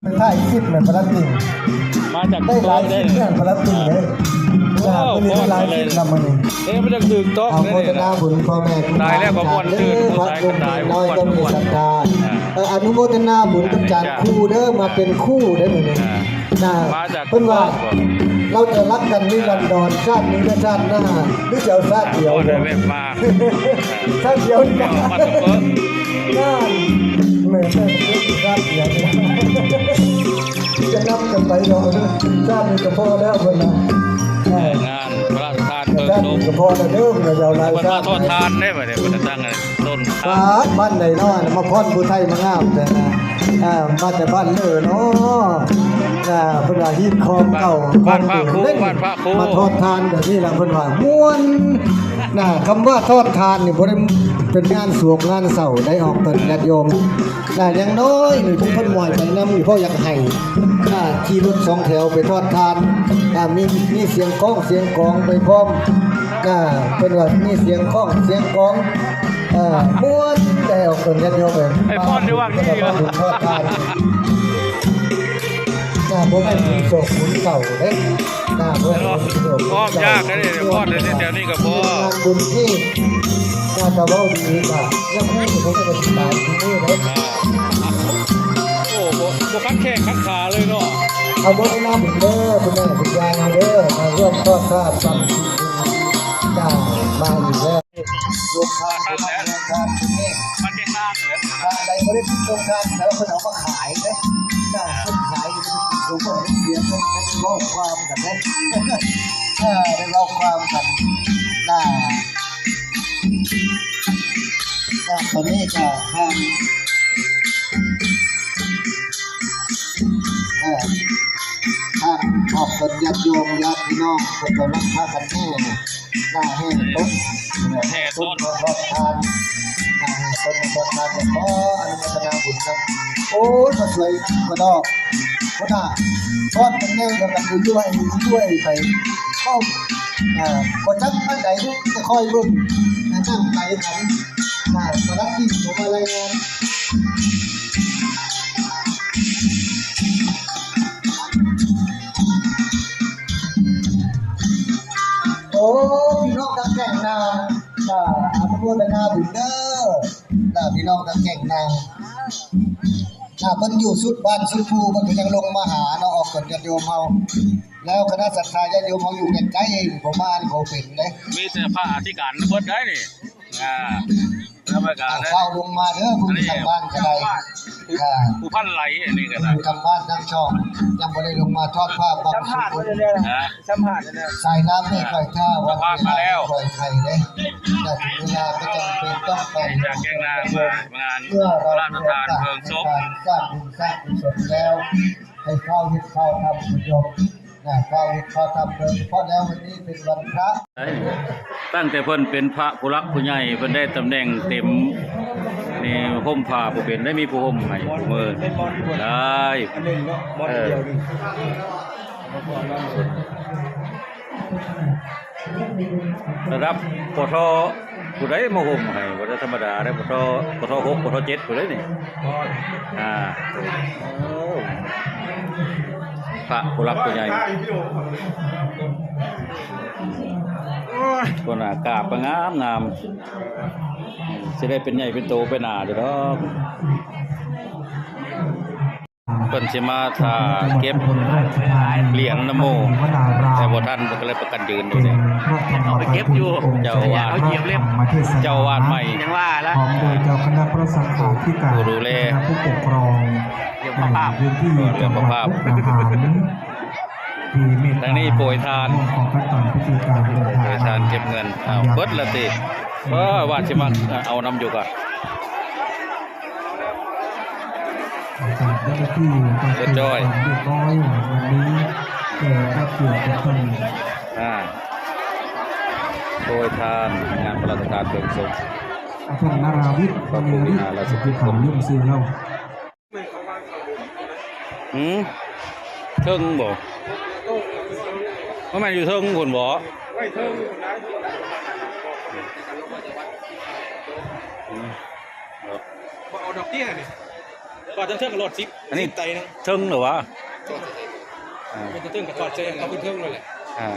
ໄປຖ່າຍຄລິບແມ່ນປະລັດຕິງ ມາຈາກ ໄດ້ຫຼາຍຄລິບແມ່ນປະລັດຕິງເດ້. ໂອ້ ມື້ນີ້ໄດ້ຫຼາຍຄລິບນຳມື້ນີ້. ເອີ ມັນຈະຖືກຕ້ອງເດ້. ອາ ໂມທະນາບຸນພໍ່ແມ່ ຕາຍແລ້ວກໍມ່ວນຊື່ນ ຜູ້ຊາຍກໍຕາຍ ຜູ້ຄົນກໍມ່ວນ. ເອີ ອະນຸໂມທະນາບຸນກັບຈານຄູ່ເດີ ມາເປັນຄູ່ເດ້ມື້ນີ້. ນະ ມາຈາກ ເພິ່ນວ່າ ເຮົາຈະຮັກກັນນິລັນດອນ ຊາດນີ້ແລະຊາດໜ້າ ຫຼືຈະເອົາຊາດດຽວ ຊາດດຽວນີ້ ມາສະເປີ ນະ ແມ່ນ ຊາດດຽວ ຈະນຳກັນໄປເນາະ ຊາດນີ້ກໍພໍແລ້ວເພິ່ນວ່າ. ເອີ ງານພະລາຊະທານເພີງສົບ ຊາດນີ້ກໍພໍແລ້ວເດີ ເພິ່ນວ່າຈະເອົາຫຼາຍຊາດ ເພິ່ນມາທອດທານເດ້ ບັດນີ້ເພິ່ນຕັ້ງ ຕົ້ນ ບ້ານໃດເນາະ ມາຟ້ອນຜູ້ໄທມາງາມແທ້ນະ. ອ່າ ມາແຕ່ບ້ານເລີເນາະ. ອ່າ ເພິ່ນວ່າຫີນຄອງເກົ່າ ບ້ານພະຄູ ບ້ານພະຄູ ມາທອດທານແບບນີ້ລະ ເພິ່ນວ່າມ່ວນນະ. ຄຳວ່າທອດທານນີ້ບໍ່ໄດ້ເປັນງານໂສກງານເສົ້າໄດ໋ ອອກຕົນຍາດໂຍມນະ. ຢ່າງນ້ອຍນີ້ ເພິ່ນມອຍໄປນຳນີ້ ເພາະຢາກໃຫ້ ອ່າ ຂີ່ລົດສອງແຖວໄປທອດທານ. ອ່າ ມີ ມີສຽງກ້ອງສຽງກອງໄປພ້ອມ. ອ່າ ເພິ່ນວ່າມີສຽງກ້ອງສຽງກອງ ເອີ ມ່ວນແລ້ວເພິ່ນຍາດໂຍມເອີຍ ໄປຟ້ອນຢູ່ວັດນີ້ ທອດທານ ຈ້າ ບໍ່ແມ່ນບຸນໂສກບຸນເສົ້າເດ້ ຈ້າ ບໍ່ແມ່ນບຸນໂສກບຸນເສົ້າ ຍາກເດ້ ຟ້ອນແຖວນີ້ກໍພໍ ງານບຸນທີ່ ຈ້າ ກໍເວົ້າດີກວ່າ ຍັງຮູ້ເພິ່ນກໍຊິຕາຍທີ່ນີ້ເດ້. ໂອ້ ບໍ່ ບໍ່ຂັດແຂ້ງຂັດຂາເລີຍເນາະ. ອະນຸໂມທະນາບຸນເດີ ຄຸນແມ່ຄຸນຍາຍເຮົາເດີ ມາຮ່ວມທອດຜ້າປັ້ນ ຈ້າ ມາອີກແລ້ວ. ໂຮງທານ ໂຮງທານ ໂຮງທານ ມັນເປັນນາງເດີ ທາງໃດບໍ່ໄດ້ກິນໂຮງທານ ແຕ່ວ່າເພິ່ນເອົາມາຂາຍເດ້ ຈ້າ ເພິ່ນຂາຍຢູ່ ເພິ່ນເສຍເງິນ ເວົ້າຄວາມກັນເດ້ ເອີ ໄດ້ເວົ້າຄວາມກັນ ຈ້າ ຕອນນີ້ກໍທາງ ເອີ ທາງຄອບຄົວຍາດໂຍມຍາດພີ່ນ້ອງເພິ່ນກຳລັງພາກັນແຫ່ ນະ ແຫ່ຕົ້ນ ແຫ່ຕົ້ນ ຕົ້ນມາທອດທານ ນະ ແຫ່ຕົ້ນມາທອດທານ ກໍຂໍອະນຸໂມທະນາບຸນນຳ. ໂອ້ຍ ມາຊ່ວຍກະດອກ ພຸ້ນນະ ທອດກັນແນ່ ແລ້ວກັນລວຍໆໄປ ເອົ້າ ອ່າ ບໍ່ຈັກປານໃດ ຈະຄອຍເບິ່ງ ນະ ຈັ່ງໄປກັນ ອ່າ ປະລັດຕິງບໍ່ມາລາຍງານ. ໂອ້ ພີ່ນ້ອງທາງແຂວງນາງ ອະນຸໂມທະນາບຸນເດີ ລະພີ່ນ້ອງທາງແຂວງນາງ ລະເພິ່ນຢູ່ສຸດບ້ານສຸດພູ ເພິ່ນກໍຍັງລົງມາຫາເນາະ ອອກຕົນຍາດໂຍມເຮົາ ແລ້ວຄະນະສັດທາຍາດໂຍມເຮົາຢູ່ໃກ້ໆ ບໍ່ມານີ້ບໍ່ເປັນເດ້ ມີແຕ່ພະອະທິການເບິດໄດ໋ນີ້. ອ່າ ແລ້ວມັນກໍ ອ່າ ເຝົ້າລົງມາເດີ ຜູ້ຢູ່ທາງບ້ານກໍໄດ້ ອ່າ ຜູ້ພັນໄຫຼອັນນີ້ກໍໄດ້ ຢູ່ທາງບ້ານທັງສອງ ຍັງບໍ່ໄດ້ລົງມາທອດຜ້າປັ້ນສຸກ ສາຍນ້ຳໃຫ້ຂ້ອຍຖ້າ ວັນເວລາໃຫ້ຂ້ອຍໄຂເດ້ ແຕ່ເວລາກໍຈຳເປັນຕ້ອງໄປ ຈາກແກ່ງນາງມາງານພະລາຊະທານເພີງສົບ ການສ້າງບຸນສ້າງກຸສົນແລ້ວ ໃຫ້ຟ້າວເຮັດຟ້າວທຳ ຍອມ ນະ ຟ້າວເຮັດຟ້າວທຳ ໂດຍສະເພາະແລ້ວວັນນີ້ເປັນວັນພະ. ຕັ້ງແຕ່ເພິ່ນເປັນພະຜູ້ຫຼັກຜູ້ໃຫຍ່ ເພິ່ນໄດ້ຕຳແໜ່ງເຕັມນີ້ ຫົ່ມຜ້າບໍ່ເປັນໄດ້ ມີຜູ້ຫົ່ມໃຫ້ຄູ່ມື້ໄດ້ ເອີ ລະດັບ ປທ ຜູ້ໃດມາຫົ່ມໃຫ້ ບໍ່ໄດ້ທຳມະດາເດ້ ປທ ປທ ຫົກ ປທ ເຈັດ ຜູ້ໃດນີ້ ອ່າ ໂອ້ ພະຜູ້ຫຼັກຜູ້ໃຫຍ່ ຄົນໜ້າກາບກໍງາມໆ ຊິໄດ້ເປັນໃຫຍ່ເປັນໂຕໄປໜ້າຢູ່ດອກ. ເພິ່ນຊິມາຖ້າເກັບຫຼຽນນຳໝູ່ ແຕ່ບໍ່ທັນ ເພິ່ນກໍເລີຍປະກັນຢືນຢູ່ນີ້ ເອົາໄປເກັບຢູ່ ເຈົ້າອາວາດ ເຈົ້າອາວາດໃໝ່ ຍັງວ່າລະ ພ້ອມໂດຍເຈົ້າຄະນະພະສັງຄາທິການ ຜູ້ດູແລ ຄະນະຜູ້ປົກຄອງ ເລື່ອງພະພາບ ໃນພື້ນທີ່ຈັງຫວັດມຸກດາຫານ ທີ່ເມດຕາ ທາງນີ້ໂປຍທານ ຮ່ວມຂອງຂັ້ນຕອນພິທີການເດີນທາງ ໂປຍທານເກັບເງິນ ອ້າວ ເບິດລະຕິ ເອີ ວ່າຊິມາເອົານຳຢູ່ກະ ເຈົ້າໜ້າທີ່ກໍເກີດຄວາມຮຽບຮ້ອຍ ວັນນີ້ແກ່ຮັບກຽດກັບທ່ານ ອ່າ ໂດຍທ່ານ ງານພະລາຊະທານເພີງສົບ ອາ ທ່ານນາລາວິດ ພະຄູວິຫາລາຊະກຸນ ທີ່ຂ້າລືມຊື່ລາວ ຫືມ ເທິງບໍ່? ບໍ່ແມ່ນຢູ່ເທິງພຸ້ນບໍ່? ໄວ້ເທິງພຸ້ນນະ ບໍ່ເອົາດອກເບ້ຍນີ້. ວ່າເທິງໆກໍລອດສິບ ອັນນີ້ ສິບໄຕໜຶ່ງ ເທິງຫຼືວະ? ອ່າ ເທິງກໍທອດໃສ່ເອົາຂຶ້ນເທິງນັ້ນແຫຼະ. ອ່າ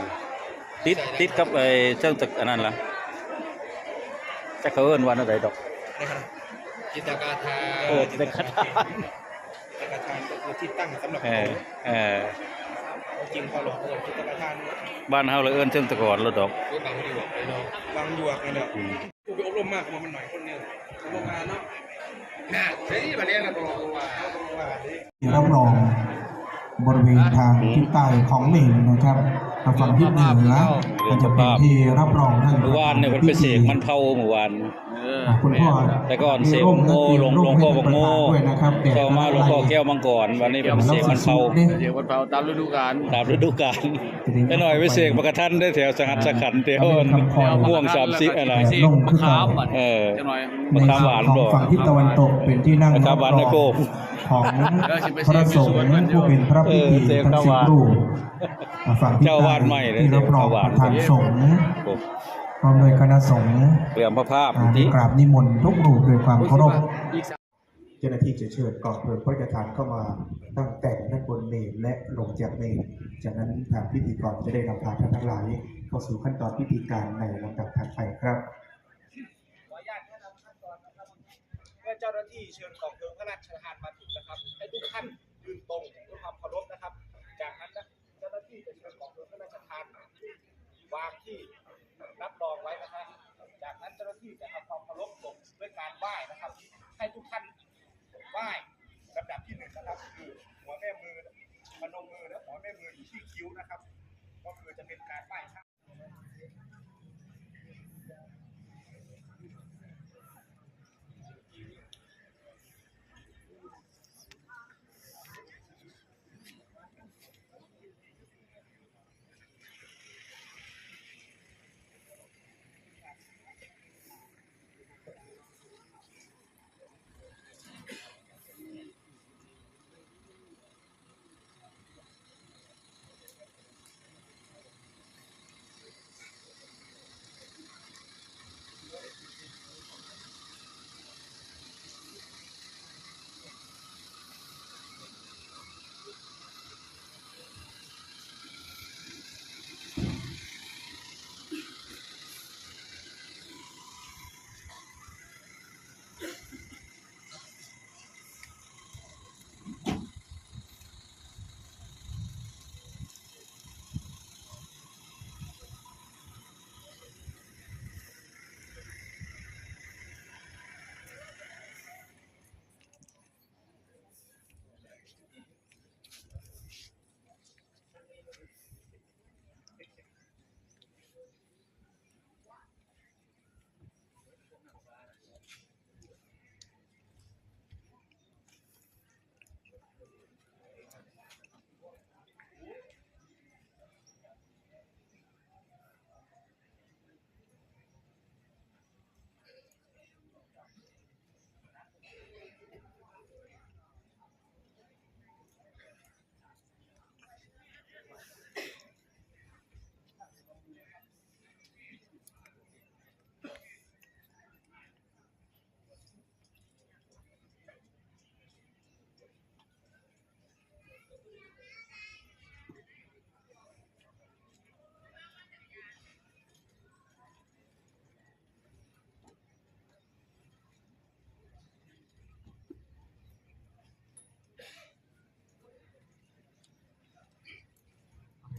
ຕິດ ຕິດກັບໄອ້ເທິງຕຶກອັນນັ້ນລະ ຈັກເຂົາເອີ້ນວ່າແນວໃດດອກ. ຈິດຕະກາທານ. ເອີ ຈິດຕະກາທານ ຈິດຕະກາທານກໍຄືທີ່ຕັ້ງສຳລັບ ເອີ ເອີ ເຂົາ ເອົາຈິງເຂົາຫຼອກເອີ້ນຈິດຕະກາທານ. ບ້ານເຮົາລະເອີ້ນເທິງຕະກອນໂລດດອກ. ເອີ ບັງຢວກໄປເນາະ ບັງຢວກນັ້ນແຫຼະ. ອືມ ຜູ້ໄປອົບຮົມມາກໍບໍ່ແມ່ນໜ້ອຍຄົນເດີ ອົບຮົມມາເນາະ. ນະ ໃສ່ນີ້ບາດນີ້ລະບໍ່ວ່າ ຮັບຮອງບໍລິເວນທາງທິດໃຕ້ຂອງເມນນະຄັບ ທາງຝັ່ງທິດເໜືອ ມັນຈະເປັນທີ່ຮັບຮອງທ່ານ ມື້ວານນີ້ເພິ່ນໄປເສກມັນເຜົາມື້ວານ. ເອີ ອ່າ ຄຸນພໍ່ ແຕ່ກ່ອນເສກໝາກໂມ ຫຼວງ ຫຼວງພໍ່ໝາກໂມ ຕໍ່ມາຫຼວງພໍ່ແກ້ວມັງກອນ ບັດນີ້ເພິ່ນເສກມັນເຜົາ ເສກມັນເຜົາຕາມລະດູການ ຕາມລະດູການ. ຈັກໜ້ອຍໄປເສກໝາກກະທັນໄດ້ແຖວສະຫັດສະຂັນ ແຖວມ່ວງສາມສິບຫັ້ນນະ ເສກໝາກຂາມ. ເອີ ຈັ່ກໜ້ອຍ ໝາກຂາມຫວານບໍ່? ຝັ່ງທິດຕາເວັນຕົກເປັນທີ່ນັ່ງ ໝາກຂາມຫວານໃນໂກກ ຂອງພະສົງຜູ້ເປັນພະພິທີທັງສິບຮູບ. ອ່າ ຝັ່ງທິດໃຕ້ເຈົ້າອາວາດໃໝ່ເດ້ ທີ່ຮັບຮອງປະທານສົງ ພ້ອມດ້ວຍຄະນະສົງ ເຫຼືອມພະພາບ ອ່າ ໄດ້ກາບນິມົນທຸກຮູບດ້ວຍຄວາມເຄົາລົບ. ເຈົ້າໜ້າທີ່ຈະເຊີນກອງເພີງພະລາຊະທານເຂົ້າມາຕັ້ງແຕ່ນດ້ານບົນເມນ ແລະ ລົງຈາກເມນ. ຈາກນັ້ນທາງພິທີກອນຈະໄດ້ນຳພາທ່ານທັງຫຼາຍເຂົ້າສູ່ຂັ້ນຕອນພິທີການໃນລຳດັບຖັດໄປຄັບ. ຂໍອະນຸຍາດແນະນຳຂັ້ນຕອນນະຄັບ. ເມື່ອເຈົ້າໜ້າທີ່ເຊີນກອງເພີງພະລາຊະທານມາເຖິງນະຄັບ ໃຫ້ທຸກທ່ານຢືນຕົງດ້ວຍຄວາມເຄົາລົບນະຄັບ. ຈາກນັ້ນນະ ເຈົ້າໜ້າທີ່ຈະເຊີນກອງເພີງພະລາຊະທານວາງທີ່ຮັບຮອງໄວ້ນະຄັບ. ຈາກນັ້ນເຈົ້າໜ້າທີ່ຈະທຳຄວາມເຄົາລົບສົງດ້ວຍການໄຫວ້ນະຄັບ. ໃຫ້ທຸກທ່ານໄຫວ້ລຳດັບທີໜຶ່ງນະຄັບ ຄືຫົວແມ່ມື ພະນົມມື ແລະ ຫົວແມ່ມືຢູ່ທີ່ຄິ້ວນະຄັບ ກໍຄືຈະເປັນການໄຫວ້.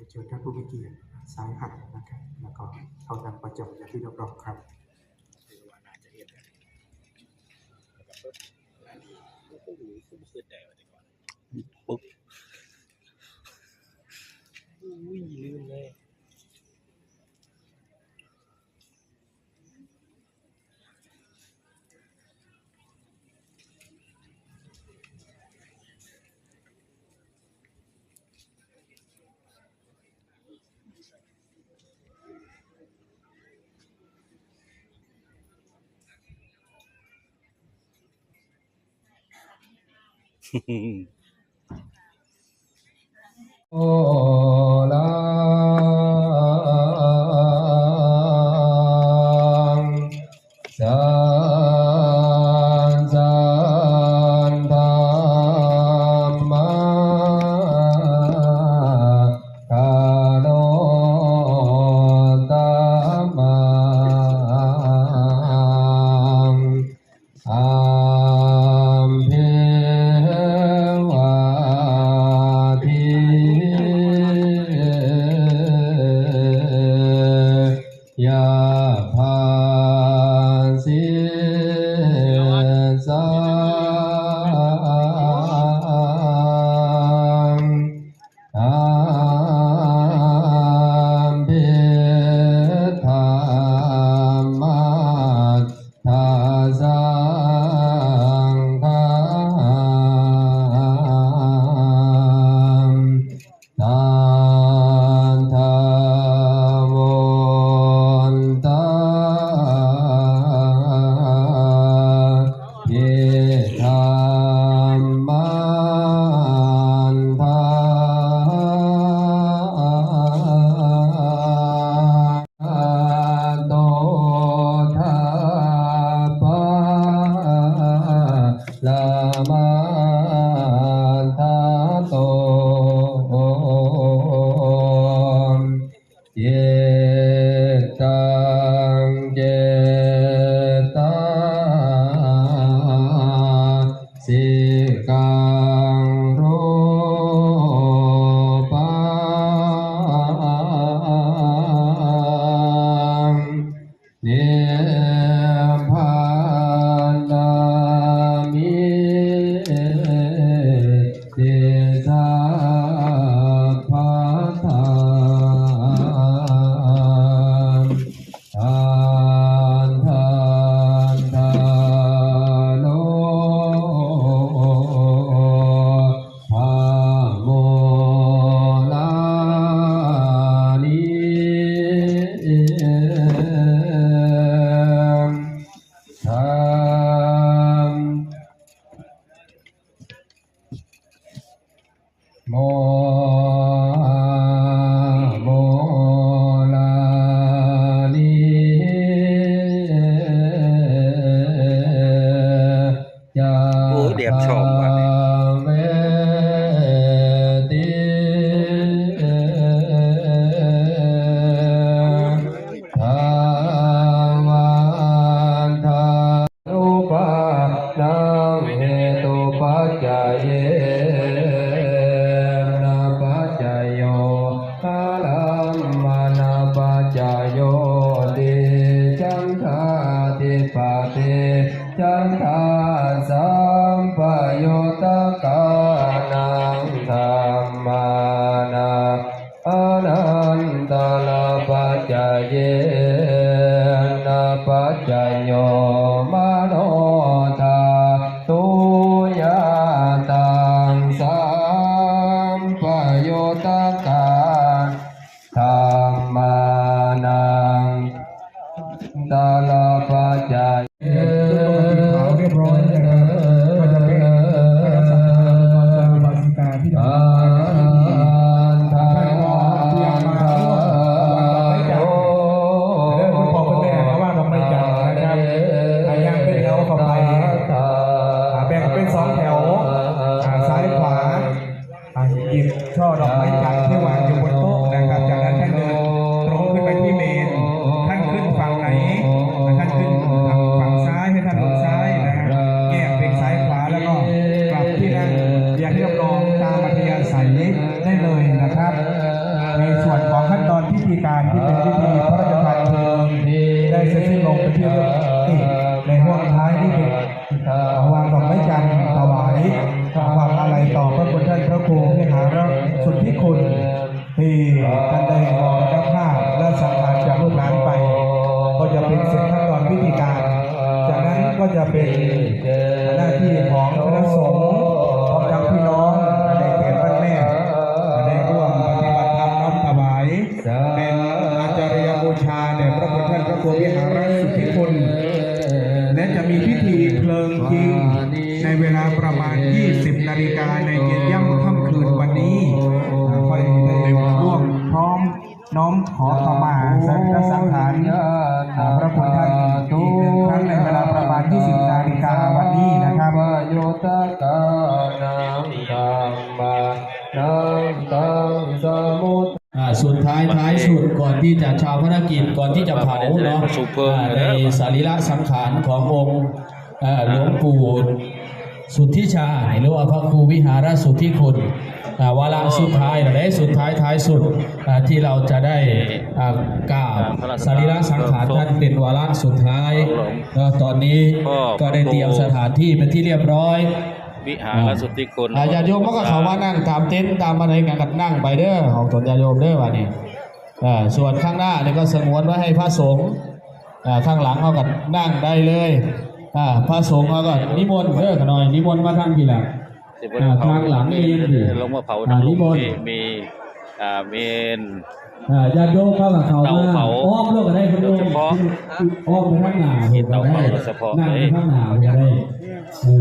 เชิญท่านผู้มีเกียรติซ้ายหันนะครับ แล้วก็เข้านั่งประจำเป็นที่เรียบร้อยครับ ໂອລັງ ສັນ ສັນທາ ພະທານ ທານ ທານ ທາໂນ ພະໂມລານິ ທານ ໂມ ໂມລານິ ຈາ ໂອ້ ແດດສ່ອງບາດນີ້ ເວຕິ ທາວັນທາ ອານຸປານາເຫຕຸປັດຈະເຍນະປັດຈະໂຍ ອາລັມມະນະປັດຈະໂຍ ຕິ ຈັນທາທິປະຕິ ຈັນທາສຳປະຍຸດຕະການັງ ທຳມານາ ອະນັນຕະລະປັດຈະເຍນະປັດຈະໂຍ ມະໂນທາຕຸຍະຕັງ ສຳປະຍຸດຕະກາ ທຳມານັງ ຕະລະປະຈາຍ ເອີ ຂາວຮຽບຮ້ອຍນະຄັບ ກໍຈະເປັນຄະນະສັດທາອຸບາສົກອຸບາສິກາທີ່ເດີນທາງມາຈາກທີ່ນີ້ ທ່ານກໍເຕທີ່ທ່ານໄດ້ມໍລະນະພາບ ແລະ ສັງຂານຈາກລູກຫຼານໄປ ກໍຈະເປັນເສັດຂັ້ນຕອນພິທີການ ຈາກນັ້ນກໍຈະເປັນໜ້າທີ່ຂອງຄະນະສົງ ພ້ອມທັງພີ່ນ້ອງ ໄດ້ເຕຍມວັດແມ່ ໄດ້ຮ່ວມປະຕິບັດທຳນ້ອມຖວາຍ ເປັນອາຈາລິຍະບູຊາແດ່ພະຄຸນທ່ານພະຄູວິຫາຣະສຸດທິຄຸນ ແລະ ຈະມີພິທີເພີງຈິງ ໃນເວລາປະມານ ຊາວເອັດນາລິກາ ໃນເຢັນຢ້ຳຄ່ຳຄືນວັນນີ້ ຂ້ອຍໄດ້ຮ່ວມພ້ອມນ້ອມຂໍເຂົ້າມາສະຣີລະສັງຂານ ພະຄຸນທ່ານອີກໜຶ່ງຄັ້ງ ໃນເວລາປະມານ ຊາວເອັດນາລິກາ ວັນນີ້ນະຄັບ. ອາ ສຸດທ້າຍທ້າຍສຸດ ກ່ອນທີ່ຈະຊາປະນະກິດ ກ່ອນທີ່ຈະເຜົາເນາະ ອາ ໃນສະຣີລະສັງຂານຂອງອົງ ອາ ຫຼວງປູ່ສຸດທິຊາ ຫຼືວ່າພະຄູວິຫາຣະສຸດທິຄຸນ ອາ ວາລະສຸດທ້າຍແລ້ວເດ້ ສຸດທ້າຍທ້າຍສຸດ ອາ ທີ່ເຮົາຈະໄດ້ ອາ ກາບສະຣີລະສັງຂານທ່ານເປັນວາລະສຸດທ້າຍເນາະ ຕອນນີ້ກໍໄດ້ຕຽມສະຖານທີ່ເປັນທີ່ລຽບຮ້ອຍ. ວິຫາລະສຸດທິຄຸນ ອາ ຍາດໂຍມເຮົາກໍເຂົ້າມານັ່ງຕາມເຕັນຕາມອັນໃດກໍນັ່ງໄປເດີ ຂອງຕົນຍາດໂຍມເດີ ບາດນີ້ ເອີ ສ່ວນຂ້າງໜ້ານີ້ກໍສະຫງວນໄວ້ໃຫ້ພະສົງ ເອີ ຂ້າງຫຼັງເຮົາກໍນັ່ງໄດ້ເລີຍ ເອີ ພະສົງເຮົາກໍນິມົນເດີ ຂະນ້ອຍນິມົນມາທາງພີ້ລະ ເອີ ທາງຫຼັງເມນພີ້ ລົງມາເຜົາ ເອີ ນຳລຸງ ມີ ມີ ອ່າ ເມນ ເອີ ຍາດໂຍມເຮົາກໍເຂົ້າມາອ້ອມໂລດກໍໄດ້ ໂດຍສະເພາະ ອ້ອມໄປທາງໜ້າ ເຮັດເຕົາເຜົາໂດຍສະເພາະເລີຍ ນັ່ງໄປທາງໜ້າກໍໄດ້ ເອີ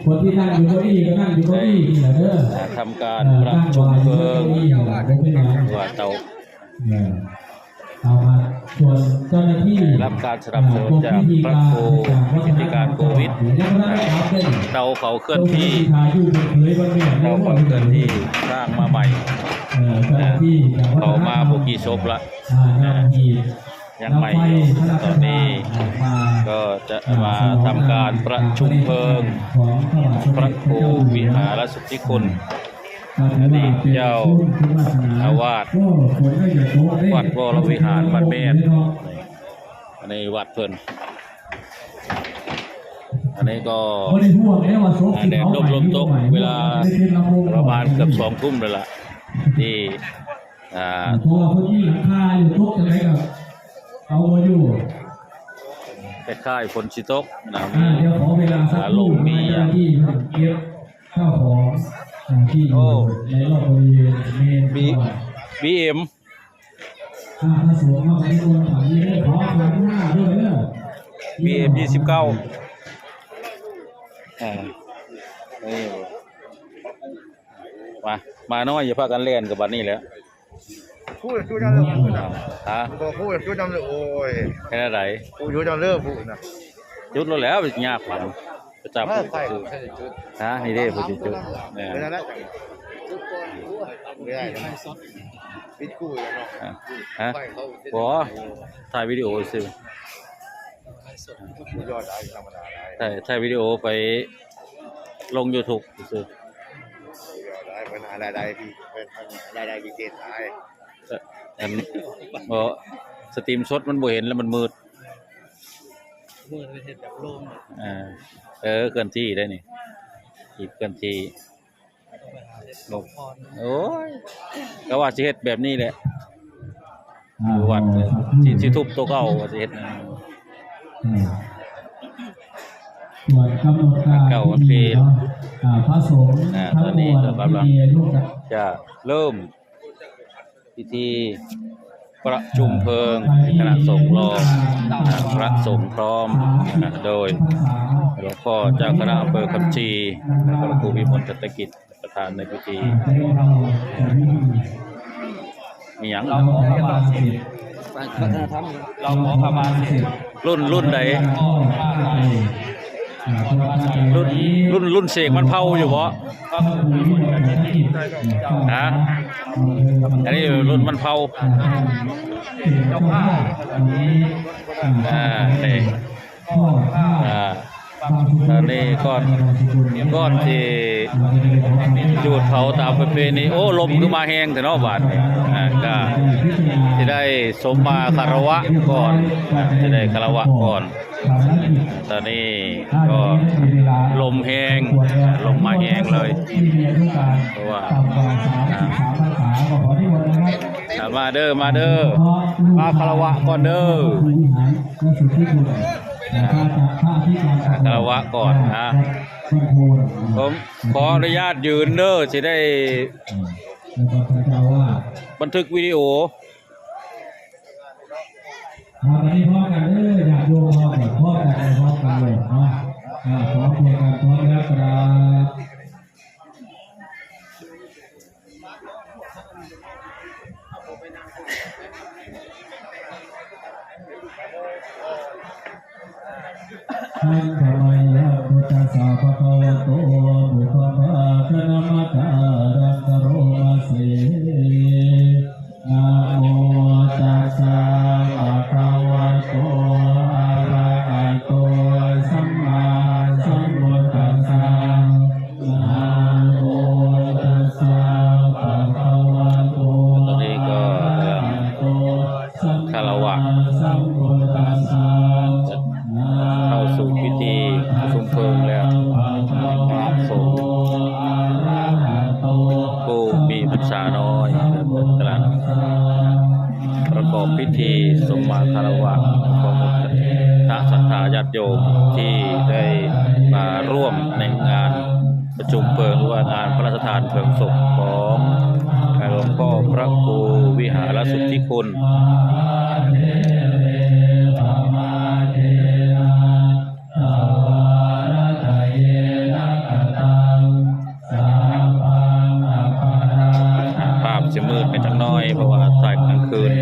ຄົນທີ່ນັ່ງຢູ່ເກົ້າອີ່ກໍນັ່ງຢູ່ເກົ້າອີ່ນີ້ແຫຼະເດີ ອ່າ ທຳການປະຊຸມເພີງ ເອີ ນັ່ງຢູ່ເກົ້າອີ່ນີ້ແຫຼະ ບໍ່ເປັນຫຍັງ ວ່າເຕົາ ເອີ ເອົາມາ ສ່ວນເຈົ້າໜ້າທີ່ ໄດ້ຮັບການສະໜັບສະໜູນຈາກພະຄູ ວິທະຍາທິການໂຄວິດ ເຕົາເຜົາເຄື່ອນທີ່ ເຕົາເຜົາເຄື່ອນທີ່ສ້າງມາໃໝ່ ເອີ ເຈົ້າໜ້າທີ່ຈາກວັດທະນະທຳ ເຂົ້າມາບໍ່ກີ່ສົບລະ ອ່າ ນຳທີ່ ຍັງໃໝ່ຢູ່ ຕອນນີ້ກໍຈະມາທຳການປະຊຸມເພີງພະຄູວິຫາລະສຸດທິຄຸນ ອະດີດເຈົ້າອາວາດວັດວໍລະວິຫານບ້ານແມ່ນ ອັນນີ້ວັດເພິ່ນ. ອັນນີ້ກໍ ບໍ່ໄດ້ຫ່ວງແລ້ວວ່າສົບ ອ່າ ແດດລົມຕົກ ເວລາປະມານເກືອບສອງທຸ່ມແລ້ວລະ ທີ່ ອ່າ ເພາະວ່າເພິ່ນມີຫຼັງຄາຢູ່ ຕົກຈັ່ງໃດກໍເອົາບໍ່ຢູ່ ຄ້າຍໆຝົນຊິຕົກນະ ອ່າ ດຽວຂໍເວລາສັກ ອ່າ ລົມມີຫຍັງ ເຈົ້າໜ້າທີ່ເກັບເຂົ້າຂອງ ອ່າ ທີ່ ໂອ້ ຢູ່ໃນລອບບໍລິເວນເມນ ບີເອັມ ອ່າ ພະສົງເຮົາໄປກ່ອນ ຕອນນີ້ເດີ ຂໍຂອບຄຸນເດີ ບີເອັມ ຊາວເກົ້າ ອ່າ ເອີ ມາ ມານ້ອຍ ຢ່າພາກັນແລ່ນກັບບັດນີ້ແຫຼະ ຜູ້ຢູ່ນຳເລີ ຜູ້ນະ ຮະ ບໍ່ ຜູ້ຢູ່ນຳເລີ ໂອ້ຍ ເຮັດແນວໃດ ຜູ້ຢູ່ນຳເລີ ຜູ້ນະ ຈຸດໂລດແລ້ວ ຍາກ ໄປຈັບ ໄຟ ຜູ້ຈຸດ ຮະ ນີ້ເດ້ ຜູ້ຊິຈຸດ ເອີ ເປັນອັນນັ້ນ ບໍ່ໄດ້ນະ ປິດຄູ່ຢູ່ເນາະ ຮະ ຮະ ບໍ່ ຖ່າຍວິດີໂອຊື່ ບໍ່ຍອດໄດ້ ທຳມະດາໄດ້ ຖ່າຍ ຖ່າຍວິດີໂອໄປລົງຢູທູບຊື່ ບໍ່ຍອດໄດ້ ເພິ່ນຫາລາຍໄດ້ ເພິ່ນຫາລາຍໄດ້ພິເສດໄດ້ ອັນ ບໍ່ ສະຕຣີມສົດມັນບໍ່ເຫັນແລ້ວ ມັນມືດ ມືດເຮັດແບບໂລ່ງ ອ່າ ເອີ ເຄື່ອນທີ່ໄດ້ນີ້ ຄລິບເຄື່ອນທີ່ ໂອ້ຍ ກໍວ່າຊິເຮັດແບບນີ້ແຫຼະ ຢູ່ວັດ ຊິ ຊິທຸບໂຕເກົ່າ ວ່າຊິເຮັດ ສ່ວນກຳນົດການ ເກົ່າ ເປັນ ອ່າ ພະສົງ ອ່າ ທັງ ຕອນນີ້ ມວນ ກໍກຳລັງ ທີ່ມີອາຍຸ ຈະເລີ່ມ ພິທີປະຊຸມເພີງຄະນະສົງຫຼໍ່ ອ່າ ພະສົງພ້ອມ ອ່າ ໂດຍຫຼວງພໍ່ເຈົ້າຄະນະອຳເພີຄຳຊີ ແລະ ພະຄູວິມົນ ສັດຕະກິດ ປະທານໃນພິທີ ມີຫຍັງ? ເຮົາຂໍຂະມາສິດ ເຮົາຂໍຂະມາສິດ ລຸ້ນ ລຸ້ນໃດ? ລຸ້ນ ລຸ້ນ ລຸ້ນເສກມັນເຜົາຢູ່ບໍ່? ຮະ? ອັນນີ້ລຸ້ນມັນເຜົາ ອ່າ ນີ້ ອ່າ ຕອນນີ້ກ່ອນ ກ່ອນທີ່ຈູດເຜົາຕາມປະເພນີ ໂອ້ ລົມຄືມາແຮງແທ້ເນາະບາດນີ້ ອ່າ ກະຊິໄດ້ສົມມາຄາລະວະກ່ອນ ອ່າ ຊິໄດ້ຄາລະວະກ່ອນ ຕອນນີ້ກໍລົມແຮງ ລົມມາແຮງເລີຍ ເພາະວ່າ ອ່າ ມາເດີ ມາເດີ ມາຄາລະວະກ່ອນເດີ ອ່າ ຄາລະວະກ່ອນນະ ຜົມຂໍອະນຸຍາດຢືນເດີ ຊິໄດ້ ບັນທຶກວິດີໂອ ອ່າ ບັດນີ້ພ້ອມກັນເດີ ຍາດໂຍມເຮົາ ພ້ອມກັນ ພ້ອມກັນເລີຍເນາະ ອ່າ ພ້ອມກັນ ພ້ອມແລ້ວ ກະໄດ້ Handa mayaṃ buddhassa bhagavato pubbabhāganamāraṃ karoma se. Namo tassa bhagavato arahato sammāsambuddhassa. Namo tassa bhagavato arahato ຄາລະວະ ເຂົ້າສູ່ພິທີປະຊຸມເພີງແລ້ວ ພະສົງຜູ້ມີພັນສານ້ອຍ ກຳລັງປະກອບພິທີສົມມາຄາລະວະ ຂອບຄຸນຄະນະສັດທາຍາດໂຍມທີ່ໄດ້ມາຮ່ວມໃນງານ ປະຊຸມເພີງ ຫຼືວ່າງານພະລາຊະທານເພີງສົບຂອງຫຼວງພໍ່ພະຄູວິຫາລະສຸດທິຄຸນ ພາບຊິມືດໄປຈັກໜ້ອຍ ເພາະວ່າຖ່າຍກາງຄືນ.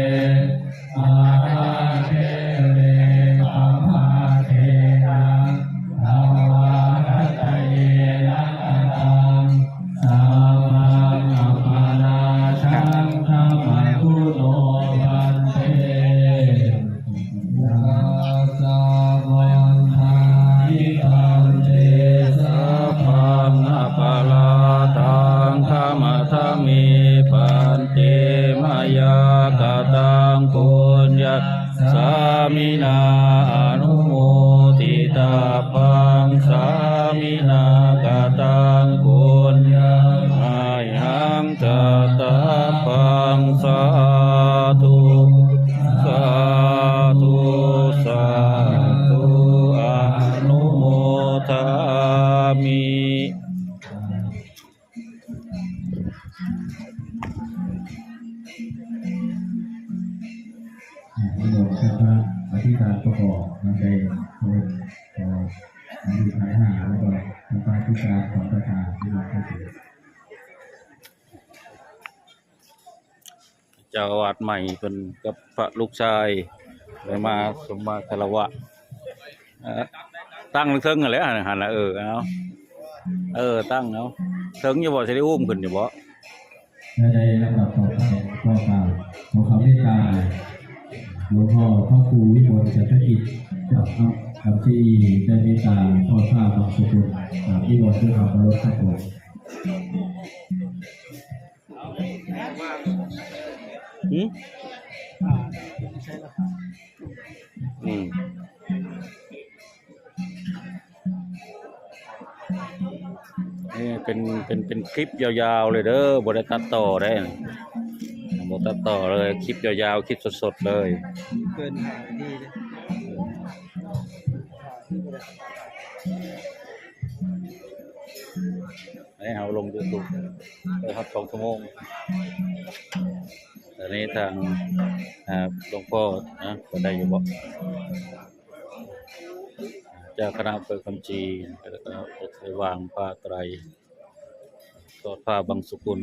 ສາມິນາອະນຸໂມທິ ຕະປັງ ສາມິນາກະຕັງ ບຸນຍັງ ອາຫັງ ຕະຕະປັງ ສາທຸ ສາທຸ ສາທຸ ອະນຸໂມທາມິ. ໃຫ້ພະອະທິການປະກອບນຳໄດ້ ເພິ່ນກໍມີພະຍານ ແລ້ວກໍທາງພະອະທິການຂອງປະຊາຊົນ ເຈົ້າອາວາດໃໝ່ເພິ່ນກັບພະລູກຊາຍໄດ້ມາສົມມາຄາລະວະ ເອີ ຕັ້ງເທິງຫັ້ນແຫຼະ ຫັ້ນນະ ເອີ ເອົາ ເອີ ຕັ້ງເອົາ ເຖິງຢູ່ບໍ່ ຊິໄດ້ອຸ້ມຂຶ້ນຢູ່ບໍ່? ແລະໃນລຳດັບຕໍ່ໄປ ຂໍກ່າວ ຂໍຄຳເມດຕາ ຫຼວງພໍ່ພະຄູວິມົນ ຈັນທະກິດ ຈາກນຳຄຳຊີອີ ໄດ້ເມດຕາທອດຜ້າບັງສຸກຸນ ກາບນິມົນດ້ວຍຄວາມເຄົາລົບ ຄັບຜົມ. ຫືມ? ອືມ ນີ້ເປັນ ເປັນ ເປັນຄລິບຍາວໆເລີຍເດີ ບໍ່ໄດ້ຕັດຕໍ່ເດ້ ບໍ່ຕັດຕໍ່ເລີຍ ຄລິບຍາວໆ ຄລິບສົດໆເລີຍ ເກີນຫ້ານາທີເດ້. ໃຫ້ເຮົາລົງຢູທູບໄດ້ຮອດສອງຊົ່ວໂມງ. ຕອນນີ້ທາງ ອາ ຫຼວງພໍ່ນະ ເພິ່ນໄດ້ຢູ່ບໍ່? ເຈົ້າຄະນະອຳເພີຄຳຈີ ແລ້ວກໍໄດ້ວາງຜ້າໄຕຣ ທອດຜ້າບັງສຸກຸນ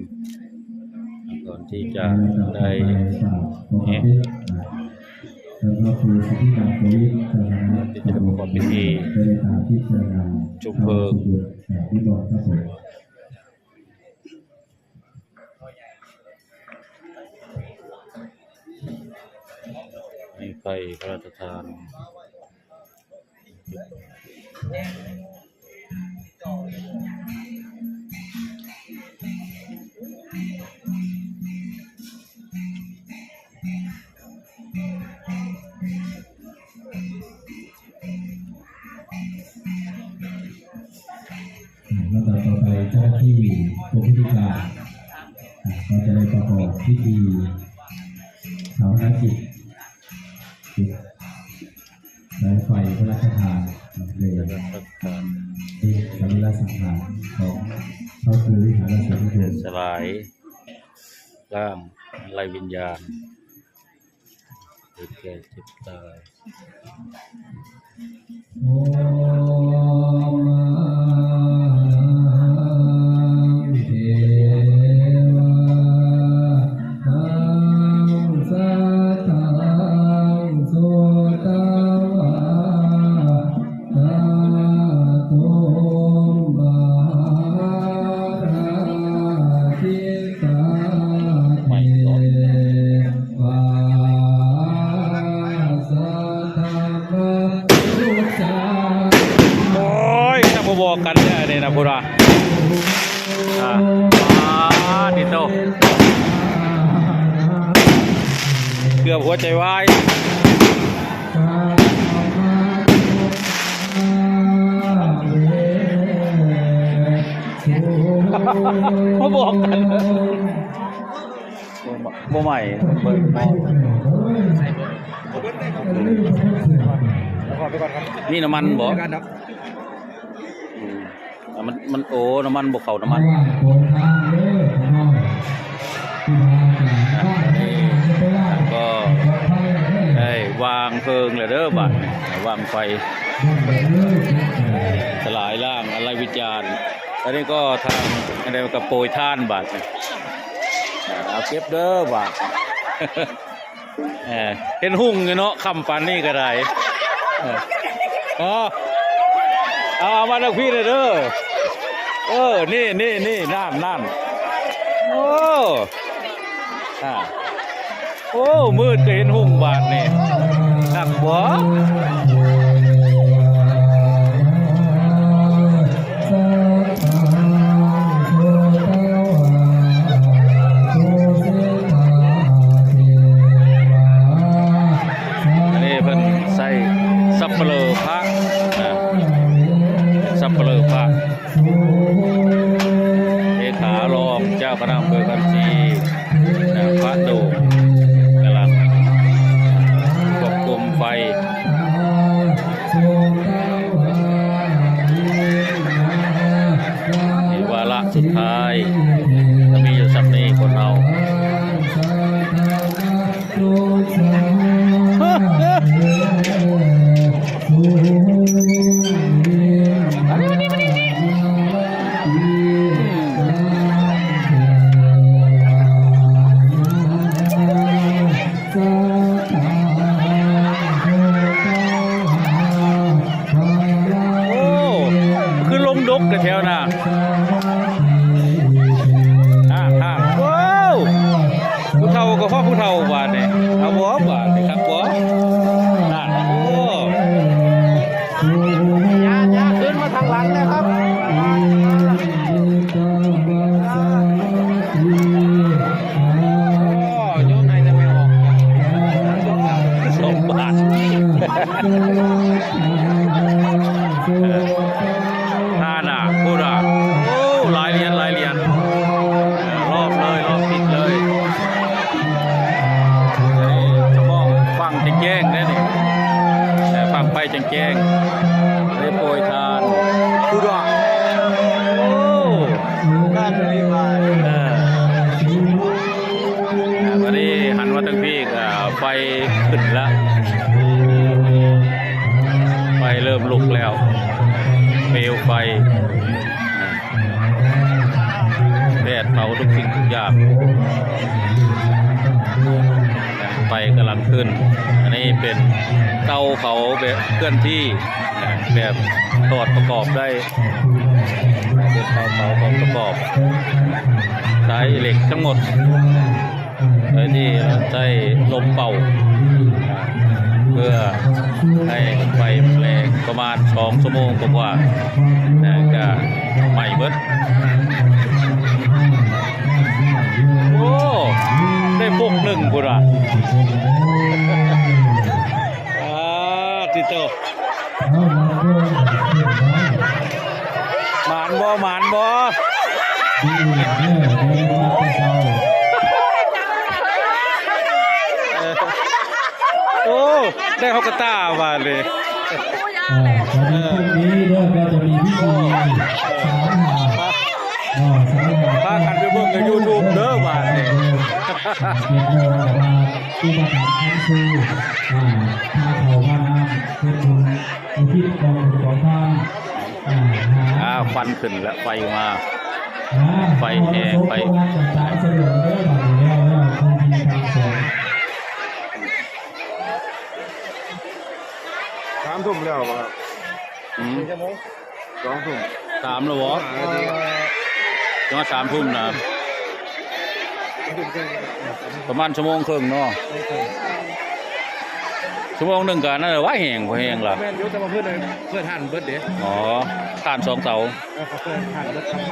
ກ່ອນທີ່ຈະໄດ້ ກ່ອນທີ່ຈະປະກອບພິທີ ຈູບເພີງ ໃຫ້ໄຟພະລາຊະທານ. ລຳດັບຕໍ່ໄປ ເຈົ້າໜ້າທີ່ກົມພິທີການ ກໍຈະໄດ້ປະກອບພິທີຊາປະນະກິດ ສາຍໄຟພະລາຊະທານ ເປັນສະລີລະສັງຂານຂອງພະຄູວິຫາລະເສນະຄຸນ ສະລາຍ ລ້າງໄລ່ວິນຍານ ເກີດແກ່ເຈັບຕາຍ. ໂອມະ ເທວະ ຕັງ ສະ ຕັງ ສຸ ຕະ ວາ ຕະ ຕຸມ ມະ ຫາ ຣາ ທິ ຕາ ເທ ວາ ສະ ທຳ ມະ ທຸ ສາ. ໂອ້ຍ ຈະບໍ່ບອກກັນແທ້ນີ້ນະ ພຸ້ນວ່າ ອາ ອາ ຕິໂຕ ເກືອບຫົວໃຈວາຍ ບໍ່ບອກກັນ. ບໍ່ ບໍ່ໄໝ້ ເບິ່ງ ມີນ້ຳມັນບໍ່? ອືມ ມັນ ມັນ ໂອ້ ນ້ຳມັນບໍ່ເຂົ້າ ນ້ຳມັນ ກໍໄດ້ວາງເພີງແລ້ວເດີ ບາດນີ້ ວາງໄຟ ສະລາຍລ້າງອາໄລວິນຍານ. ອັນນີ້ກໍທາງ ອັນນີ້ກໍໂປຍທານບາດນີ້ ເອົາເກັບເດີບາດ ເອີ ເຫັນຮຸ່ງຢູ່ເນາະ ຄ່ຳປານນີ້ກໍໄດ້ ເອີ ອໍ ເອົາ ເອົາມາທາງພີ້ແດ່ເດີ ເອີ ນີ້ ນີ້ ນີ້ ນັ້ນ ນັ້ນ ໂອ້ ອາ ໂອ້ ມືດກໍເຫັນຮຸ່ງບາດນີ້ ຄັກບໍ່? ອັນນີ້ເພິ່ນໃສ່ສັບປະເລີພະ ອ່າ ທີ່ ນະ ພະໂດກຳລັງຄວບຄຸມໄຟ ນີ້ວາລະສຸດທ້າຍ ກະມີຢູ່ຊ່ຳນີ້ຄົນເຮົາ. ໂອ້ ຄືລົມດົກແທ້ໆນະ. ຮາກ ຮາກ ໂອ້ ຜູ້ເຖົ້າກໍພໍຜູ້ເຖົ້າບາດນີ້ ເອົາບໍ່ບາດນີ້ ຄັກບໍ່ ນັ້ນ ໂອ້ ຢ່າ ຢ່າ ຄືນມາທາງຫຼັງແນ່ຄັບ. ໂອ້ ໂຍນໃຫ້ແຕ່ໄປອອກ ສອງບາດ ເອີ ທ່ານນະ ພຸ້ນນະ ໂອ້ ຫຼາຍຫຼຽນ ຫຼາຍຫຼຽນ ເອີ ລອບເລີຍ ລອບຕິດເລີຍ. ສະເພາະຝັ່ງແຈ້ງໆເດ້ນີ້ ເອີ ຝັ່ງໄຟແຈ້ງໆ ໄດ້ໂປຍທານ ພຸ້ນນະ ໂອ້ ເອີ ບາດນີ້ຫັນມາທາງພີ້ ອ່າ ໄຟຂຶ້ນລະ ໄຟເລີ່ມລຸກແລ້ວ ເປວໄຟ ແດດເຜົາທຸກສິ່ງທຸກຢ່າງ ໄຟກຳລັງຂຶ້ນ. ອັນນີ້ເປັນເຕົາເຜົາແບບເຄື່ອນທີ່ ແບບຖອດປະກອບໄດ້ ເປັນເຕົາເຜົາຖອດປະກອບ ໃຊ້ເຫຼັກທັງໝົດ. ໂດຍທີ່ໃຊ້ລົມເປົ່າ ເພື່ອໃຫ້ໄຟມັນແລງປະມານສອງຊົ່ວໂມງກວ່າໆ ແລ້ວກະໄໝ້ເບິດ. ໂອ້ ໄດ້ປົກໜຶ່ງພຸ້ນວ່າ ອາ ຕິໂຕ. ໝານບໍ່ ໝານບໍ່? ໂອ້ ໄດ້ຮອກກະຕ່າບາດນີ້ ອາ ຕອນນີ້ພວກນີ້ເດີ ກໍຈະມີພິທີສາມຫາ ເອີ ສາມຫາ ພາກັນໄປເບິ່ງໃນຢູທູບເດີບາດນີ້ ເກັບເງິນ ເພາະວ່າອຸປະຖຳຄ້ຳຊູ ອາ ພາເຂົ້າມານຳເຮັດບຸນ ອຸທິດກອງບຸນກອງທານ ອາ ຄວັນຂຶ້ນແລ້ວ ໄຟມາ ໄຟແຫ່ໄປ ສາມທຸ່ມແລ້ວບໍ່ຄັບ? ອືມ ສອງທຸ່ມ ສາມແລ້ວບໍ່? ຈະມາສາມທຸ່ມນະ ປະມານຊົ່ວໂມງເຄິ່ງເນາະ ຊົ່ວໂມງໜຶ່ງກະນັ້ນແຫຼະ ວ່າແຮງ ບໍ່ແຮງລະ ແມ່ນຢູ່ ແຕ່ວ່າເພິ່ນ ເພິ່ນຫັ້ນເບິດເດ້ ອໍ ຖ່ານສອງເຕົາ ເອີ ເພິ່ນຫັ້ນເບິດ ທຳໄມ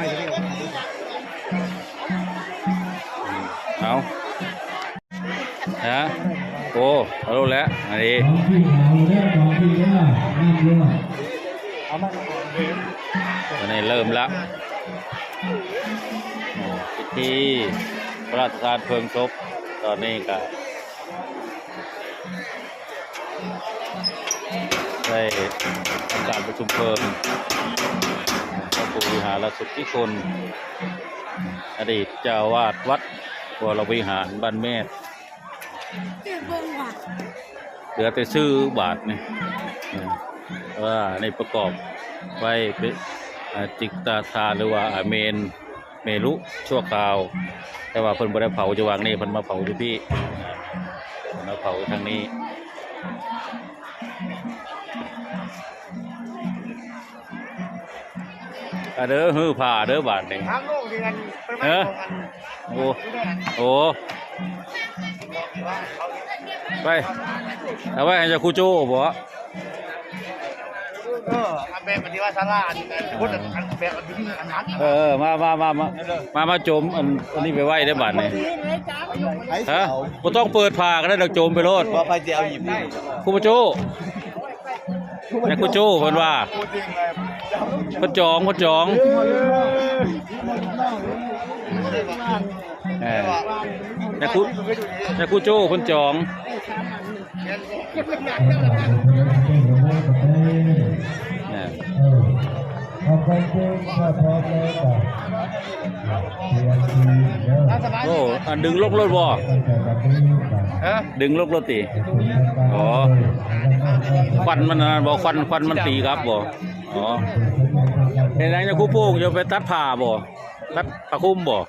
ເອົາ ຮະ ໂອ້ ເອົາໂລດແຫຼະ ອັນນີ້ ຕອນນີ້ເລີ່ມລະ ພິທີພະລາຊະທານເພີງສົບ ຕອນນີ້ກະໄດ້ທຳການປະຊຸມເພີງ ພະຄູວິຫາລະສຸດທິຄຸນ ອະດີດເຈົ້າອາວາດວັດ ວລະວິຫານບ້ານແມດ ເອີ ເບິ່ງວ່າ ເຫຼືອແຕ່ຊື່ບາດນີ້ ເອີ ເອີ ອັນນີ້ປະກອບໄວ້ເປັນ ເອີ ຈິກຕາທານ ຫຼືວ່າ ອາ ເມນ ເມລຸຊົ່ວຄາວ ແຕ່ວ່າເພິ່ນບໍ່ໄດ້ເຜົາຢູ່ວັງນີ້ ເພິ່ນມາເຜົາຢູ່ພີ້ ເພິ່ນມາເຜົາຢູ່ທາງນີ້. ອາເດີ ຮື້ຜ້າເດີບາດນີ້ ທາງໂລກນີ້ ອັນເພິ່ນມາ ເອີ ຂອງອັນ ໂອ້ ໂອ້ ໄປ ເອົາໄວ້ໃຫ້ເຈົ້າຄູໂຈ້ບໍ? ເອີ ອັນແບບທີ່ວ່າສາລາ ອັນພຸດ ອັນແບບອັນທີ່ມີອັນນັ້ນ ເອີ ມາ ມາ ມາ ມາ ມາ ມາໂຈມອັນ ອັນນີ້ໄປໄວ້ເດີບາດນີ້ ຮະ ບໍ່ຕ້ອງເປີດຜ້າກໍໄດ້ດອກ ໂຈມໄປໂລດ ວ່າໃຜຊິເອົາອີກ ຄູໂຈ້ ແມ່ຄູໂຈ້ເພິ່ນວ່າ ເພິ່ນຈອງ ເພິ່ນຈອງ. ເອີ ຍາຄູ ຍາຄູໂຈ້ເພິ່ນຈອງ ເອີ ໂອ້ ອັນດຶງລົງໂລດບໍ່? ຮະ? ດຶງລົງໂລດຕິ? ອໍ ຄວັນມັນອັນນັ້ນບໍ່? ຄວັນ ຄວັນມັນຕີກັບບໍ່? ອໍ ເຮັດຫຍັງຍາຄູໂປ່ງ? ຈະໄປຕັດຜ້າບໍ່? ຕັດຜ້າຄຸມບໍ່?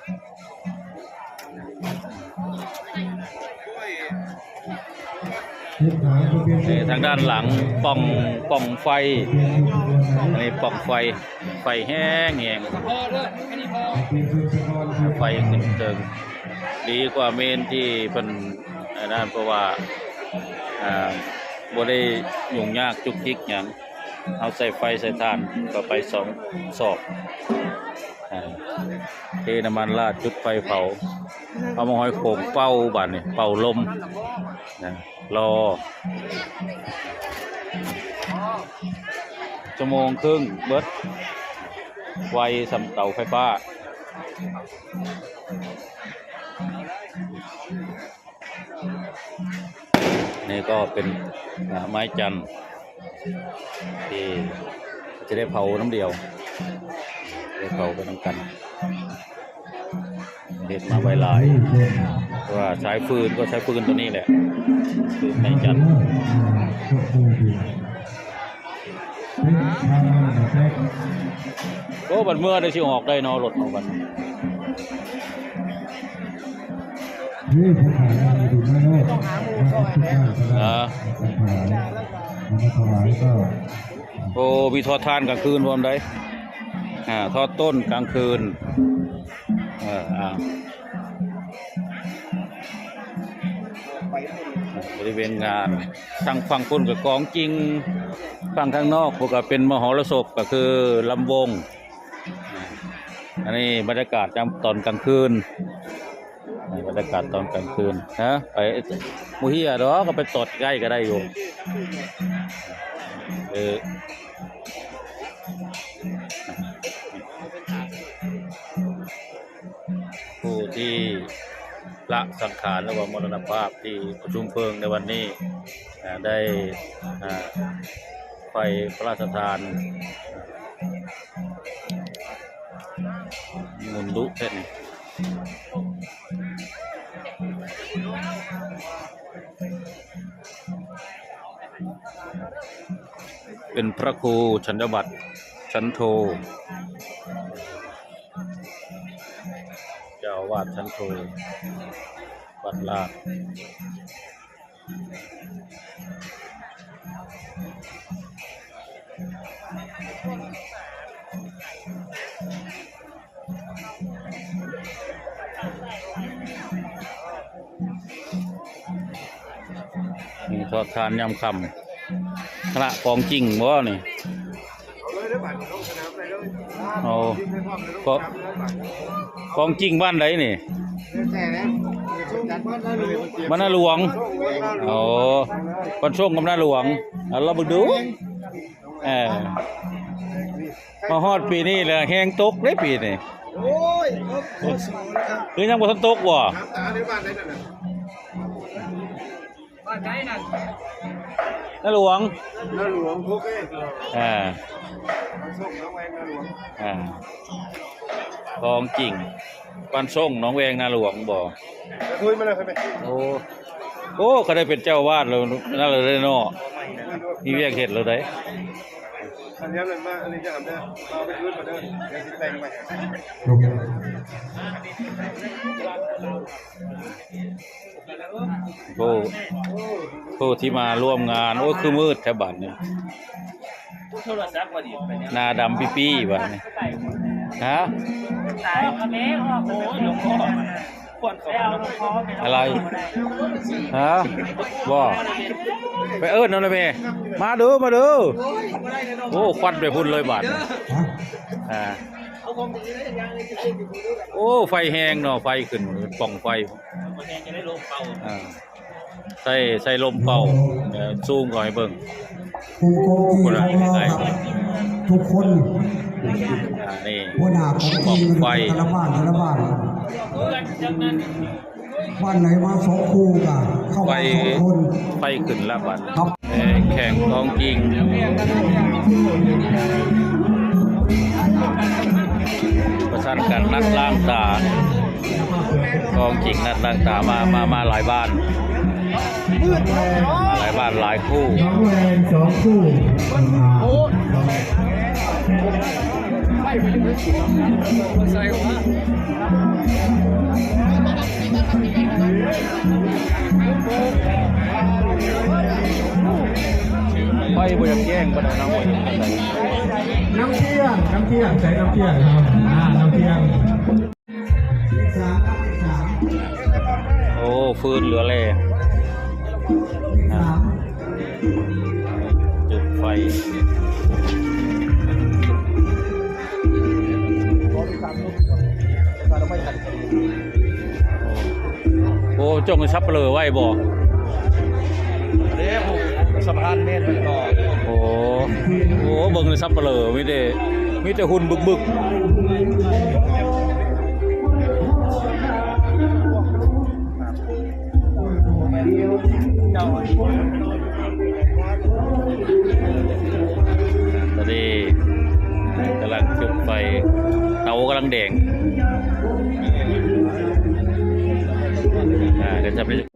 ນີ້ທາງດ້ານຫຼັງປ່ອງ ປ່ອງໄຟ ອັນນີ້ປ່ອງໄຟ ໄຟແຮງໆ ໄຟຂຶ້ນເທິງ ດີກວ່າເມນທີ່ເພິ່ນອັນນັ້ນ ເພາະວ່າ ອ່າ ບໍ່ໄດ້ຫຍຸ້ງຍາກຈຸກຈິກຫຍັງ. ເຮົາໃສ່ໄຟໃສ່ຖ່ານກໍໄປສອງສອກ ເທນ້ຳມັນລາດ ຈຸດໄຟເຜົາ ເອົາມາຫອຍໂຂງເປົ່າ ບາດນີ້ເປົ່າລົມ ລໍ ຊົ່ວໂມງເຄິ່ງເບິດ ໄວສ່ຳເຕົາໄຟຟ້າ. ນີ້ກໍເປັນ ອ່າ ໄມ້ຈັນທີ່ຈະໄດ້ເຜົານຳດຽວ ໄດ້ເຜົາໄປນຳກັນ ເຮັດມາໄວ້ຫຼາຍ ເພາະວ່າສາຍຟືນກໍໃຊ້ຟືນຕົວນີ້ແຫຼະ ຟືນໄມ້ຈັນ. ໂອ້ ບັດເມື່ອໄດ້ຊິອອກໄດ້ເນາະ ລົດເຮົາບັດ ນີ້ເພິ່ນຂາຍຢູ່ໃນໂລກ ອ່າ ເພິ່ນຂາຍ ເອົາມາຖວາຍກໍ ໂອ້ ມີທອດທ່ານກາງຄືນພ້ອມໃດ໋ ອ່າ ທອດຕົ້ນກາງຄືນ ເອີ ອ່າ ບໍລິເວນງານ ທາງຝັ່ງພຸ້ນກໍກອງຈິ່ງ ຝັ່ງທາງນອກພຸ້ນກໍເປັນມະຫໍລະສົບ ກໍຄືລຳວົງ. ອັນນີ້ບັນຍາກາດຍາມຕອນກາງຄືນ ບັນຍາກາດຕອນກາງຄືນ ຮະ ໄປ ບໍ່ເຫື່ອດອກ ກໍໄປຕອດໃກ້ກໍໄດ້ຢູ່ ເອີ ຜູ້ທີ່ລະສັງຂານ ຫຼືວ່າມໍລະນະພາບທີ່ປະຊຸມເພີງໃນວັນນີ້ ອ່າ ໄດ້ ອ່າ ໄຟພະລາຊະທານ ໝູນດຸແທ້ນີ້ ເປັນພະຄູສັນຍະບັດ ຊັ້ນໂທ ເຈົ້າອາວາດຊັ້ນໂທ ວັດລາດ. ມີທອດທ່ານຍາມຄ່ຳ ຄະນະກອງຈິ່ງບໍ່ນີ້? ໂອ້ ກອງຈິ່ງບ້ານໃດນີ້? ບ້ານນາຫຼວງ. ໂອ້ ບ້ານຊົງກັບນາຫຼວງ. ເອົາລອງເບິ່ງດູ. ເອີ ມາຮອດປີນີ້ແລ້ວແຮງຕົກເດ້ປີນີ້. ໂອ້ຍ ຄືຍັງບໍ່ທັນຕົກບໍ່? ນາຫຼວງ ນາຫຼວງ ໂອເຄ ອ່າ ບ້ານຊົງ ໜອງແວງ ນາຫຼວງ ອ່າ ຂອງຈິງ ບ້ານຊົງ ໜອງແວງ ນາຫຼວງບໍ່? ໂອ້ ໂອ້ ຄັນໄດ້ເປັນເຈົ້າອາວາດແລ້ວ ນັ້ນແຫຼະເນາະ ມີວຽກເຮັດແລ້ວໃດ໋. ອັນນີ້ມັນມາ ອັນນີ້ຈະຫາມເດີ ມາໄປອື່ນມາເດີ ດຽວຊິແຕ່ງໃໝ່. ໂອ້ ຜູ້ທີ່ມາຮ່ວມງານ ໂອ້ ຄືມືດແທ້ບາດນີ້ ໂທລະສັບບໍ່ດີໄປແນວ ໜ້າດຳປີ້ໆບາດນີ້ ຮະ? ຕາຍແມ່ອອກ ໂອ້ຍ ຫຼວງພໍ່ ຄວັນເຂົ້າມາ ອະໄລ? ຮະ? ບໍ່ ໄປເອີ້ນເອົາແດ່ແມ່ ມາເດີ ມາເດີ. ໂອ້ ຄວັນໄປພຸ້ນເລີຍບາດນີ້ ອ່າ ໂອ້ ໄຟແຮງເນາະ ໄຟຂຶ້ນ ປ່ອງໄຟ ອ່າ ໃສ່ ໃສ່ລົມເປົ່າ ເອີ ຊູມເຂົ້າໃຫ້ເບິ່ງ ຜູ້ກອງຈິງຂອງເຮົາ ທຸກຄົນ ອ່າ ນີ້ ຫົວໜ້າກອງຈິງ ແຕ່ລະບ້ານ ແຕ່ລະບ້ານ ບ້ານໃດມາສອງຄູ່ກະເຂົ້າມາສອງຄົນ ໄຟຂຶ້ນລະບາດ ຄັບ ແຂ່ງກອງກິງ ປະສານກັນນັດລ້າງຕາ ກອງກິງນັດລ້າງຕາ ມາ ມາ ມາຫຼາຍບ້ານ ຫຼາຍບ້ານຫຼາຍຄູ່ ໜອງແວງສອງຄູ່ ໄຟບໍ່ຢາກແຈ້ງປານໃດເນາະ ບໍ່ຢາກປານໃດ ນ້ຳທ່ຽງ ນ້ຳທ່ຽງ ໃສ່ນ້ຳທ່ຽງເຮົາ ອ່າ ນ້ຳທ່ຽງ. ໂອ້ ຟືນເຫຼືອແລ່ ຈຸດໄຟ ໂອ້ ຈົ່ງໃຫ້ສັບປະເລີໄວ້ບໍ່? ເດ້ ສະພານເມນໄວ້ກ່ອນ ໂອ້ ໂອ້ ເບິ່ງສັບປະເລີ ມີແຕ່ ມີແຕ່ຫຸ່ນບຶກໆ ຕອນນີ້ກຳລັງຈຸດໄຟ ເຕົາກຳລັງແດງ ອ່າ ດຽວຈະໄປ